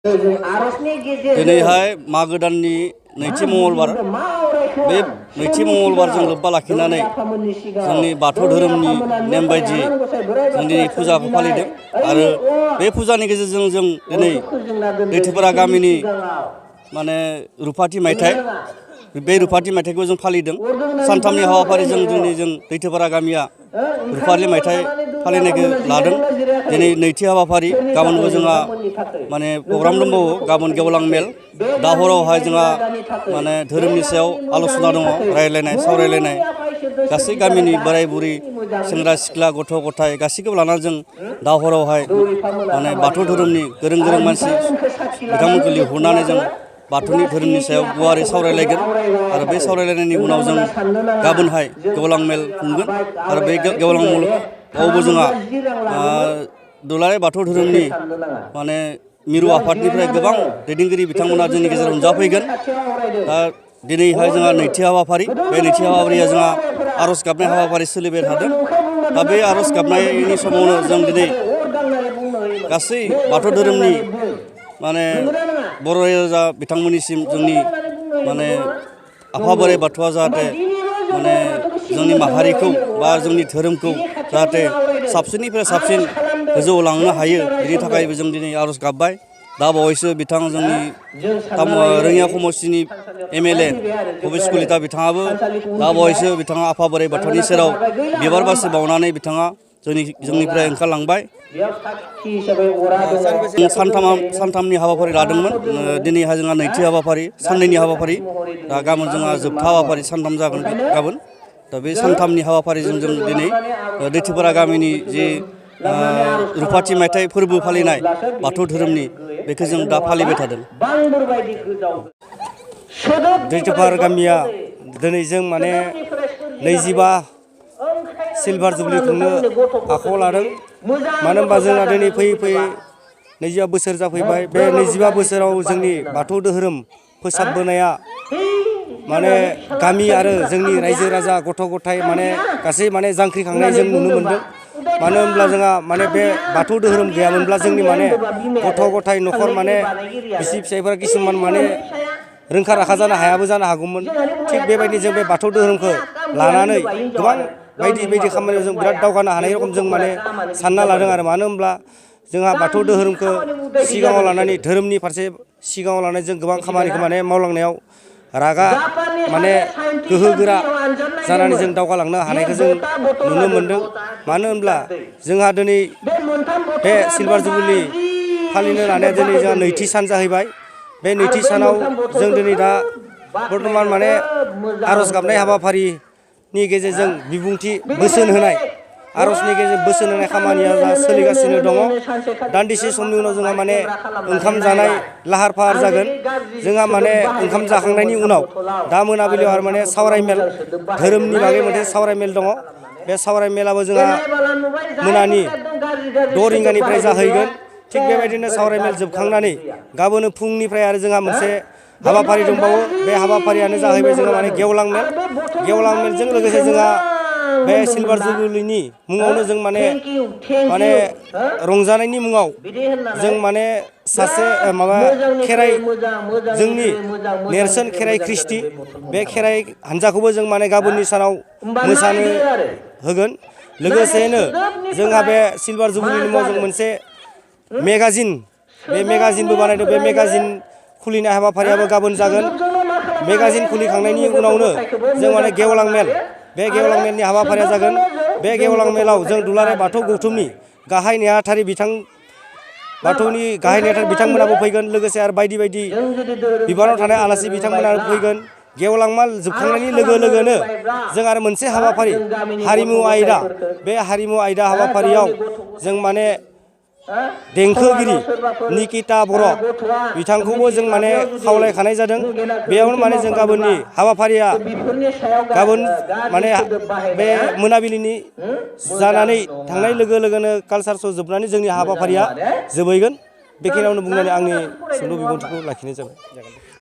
दिनैहाय मागो दाननि नैथि मंगलबार बे नैथि मंगलबारजों लोब्बा लाखिनानै जोंनि बाथौ धोरोमनि नेम बायदियै जों दिनै फुजाखौ फालिदों आरो बे फुजानि गेजेरजों जों दिनै दैथोपारा गामिनि माने रुफाथि मायथाइ बे रुफाथि मायथाइखौ जों फालिदों। सानथामनि हाबाफारिजों दिनै जों दैथोपारा गामिया रुफाथि मायथाइ फालिनायखौ लादों। दिनै नैथि हाबाफारि गाबोनबो जोंहा माने प्रग्राम दंबावो। गाबोन गेवलां मेल दा हरावहाय जोंहा माने धोरोमनि सायाव आल'सना दङ, रायज्लायनाय सावरायलायनाय गासै गामिनि बोराय बुरै सेंग्रा सिख्ला गथ' गथाय गासैखौबो लानानै जों दा हरावहाय माने बाथौ धोरोमनि गोरों गोरों मानसि बिथांमोनखौ लिंहरनानै जों बाथौनि धोरोमनि सायाव गुवारै सावरायलायगोन आरो बे सावरायलायनायनि उनाव जों गाबोनहाय गेवलां मेल खुंगोन आरो बे गेवलां मेलावबो जोंहा दुलाराय बाथौ धोरोमनि माने मिरु आफादनिफ्राय गोबां दैदेनगिरि बिथांमोना जोंनि गेजेराव नुजाफैगोन। दा दिनैहाय जोंहा नैथि हाबाफारि, बे नैथि हाबाफारिया जोंहा आर'ज गाबनाय हाबाफारि सोलिबाय थादों। दा बे आर'ज गाबनायनि समावनो जों दिनै गासै बाथौ धोरोमनि माने बर' रायजो बिथांमोननिसिम जोंनि माने आफा बोराइ बाथौआ जाहाथे माने जोंनि माहारिखौ बा जोंनि धोरोमखौ जाहाथे साबसिननिफ्राय साबसिन गोजौआव लांनो हायो, बिनि थाखायबो जों दिनै आर'ज गाबबाय। दा बावैसो बिथां जोंनि रङिया समस्तिनि MLA भबेस कलिता बिथाङाबो दा बावैसो बिथाङा आफा बोराइ बाथौनि सेराव बिबार बारसे बावनानै बिथाङा जोंनिफ्राय ओंखारलांबाय। सानथामनि हाबाफारि लादोंमोन। दिनैहाय जोंहा नैथि हाबाफारि, साननैनि हाबाफारि। दा गाबोन जोंहा जोबथा हाबाफारि सानथाम जागोन गाबोन। दा बे सानथामनि हाबाफारिजों जों दिनै दैथोपारा गामिनि जि रुफाथि मायथाइ फोरबो फालिनाय बाथौ धोरोमनि बेखौ जों दा फालिबाय थादों। दैथोपारा गामिया दिनै जों माने 25 सिलभार जुबलि खुंनो आखायाव लादों। मानो होनबा जोंना दिनै फैयै फैयै 25 बोसोर जाफैबाय। बे 25 बोसोराव जोंनि बाथौ धोरोम फोसाबबोनाया माने गामि आरो जोंनि रायजो राजा गथ' गथाय माने गासै माने जांख्रिखांनाय जों नुनो मोनदों। मानो होनब्ला जोंहा माने बे बाथौ धोरोम गैयामोनब्ला जोंनि माने गथ' गथाय न'खर माने बिसि फिसायफोरा किसुमान माने रोंखा राखा जानो हायाबो जानो हागौमोन। थिग बेबायदि जों बे बाथौ धोरोमखौ लानानै गोबां बायदि बायदि खामानियाव जों बिराद दावगानो हानाय रखम जों माने सानना लादों आरो। मानो होनब्ला जोंहा बाथौ धोरोमखौ सिगाङाव लानानै धोरोमनि फारसे सिगाङाव लानानै जों गोबां खामानिखौ माने मावलांनायाव रागा माने गोहो गोरा जानानै जों दावगालांनो हानायखौ जों नुनो मोनदों। मानो होनब्ला जोंहा दिनै बे सिलभार जुबलि फालिनो लानाया दिनै जोंहा नैथि सान जाहैबाय। बे नैथि सानाव जों दिनै दा बर्थमान माने आर'ज गाबनाय हाबाफारिनि गेजेरजों बिबुंथि बोसोन होनाय आर'जनि गेजेरजों बोसोन होनाय खामानिया दा सोलिगासिनो दङ। दान्दिसे समनि उनाव जोंहा माने ओंखाम जानाय लाहार फाहार जागोन। जोंहा माने ओंखाम जाखांनायनि उनाव दा मोनाबिलियाव आरो माने सावराय मेल, धोरोमनि बागै मोनसे सावराय मेल दङ। बे सावराय मेलाबो जोंहा मोनानि 6 रिंगानिफ्राय जाहैगोन। थिग बेबायदिनो सावराय मेल जोबखांनानै गाबोन फुंनिफ्राय आरो जोंहा मोनसे हाबाफारि दंबावो। बे हाबाफारियानो जाहैबाय जोंहा माने गेवलां मेल। गेवलां मेलजों लोगोसे जोंहा बे सिलभार जुबलिनि मुङावनो जों माने रंजानायनि मुङाव जों माने सासे माबा खेराइ जोंनि नेरसोन खेराइ ख्रिस्टि बे खेराइ हान्जाखौबो जों माने गाबोननि सानाव मोसानो होगोन। लोगोसेनो जोंहा बे सिलभार जुबलिनि मुङाव जों मोनसे मेगाजिनबो बानायदों। बे मेगाजिन खुलिनाय हाबाफारियाबो गाबोन जागोन। मेगाजिन खुलिखांनायनि उनावनो जों माने गेवलां मेल, बे गेवलां मेलनि हाबाफारिया जागोन। बे गेवलां मेलाव जों दुलाराय बाथौ गौथुमनि गाहाय नेहाथारि बाथौनि गाहाय नेहाथारि बिथांमोनाबो फैगोन। लोगोसे आरो बायदि बायदि बिबानाव थानाय आलासि बिथांमोनाबो फैगोन। गेवलां मेल जोबखांनायनि लोगो लोगोनो जों आरो मोनसे हाबाफारि हारिमु आयदा, बे हारिमु आयदा हाबाफारियाव जों माने देंखोगिरि निकिता बर' बिथांखौबो जों माने खावलायखानाय जादों। बेयावनो माने जों गाबोननि हाबाफारिया गाबोन माने बे मोनाबिलिनि जानानै थांनाय लोगो लोगोनो कालसार श' जोबनानै जोंनि हाबाफारिया जोबहैगोन। बेखिनियावनो बुंनानै आंनि सुंद' बिबुंथिखौ लाखिनाय जाबाय।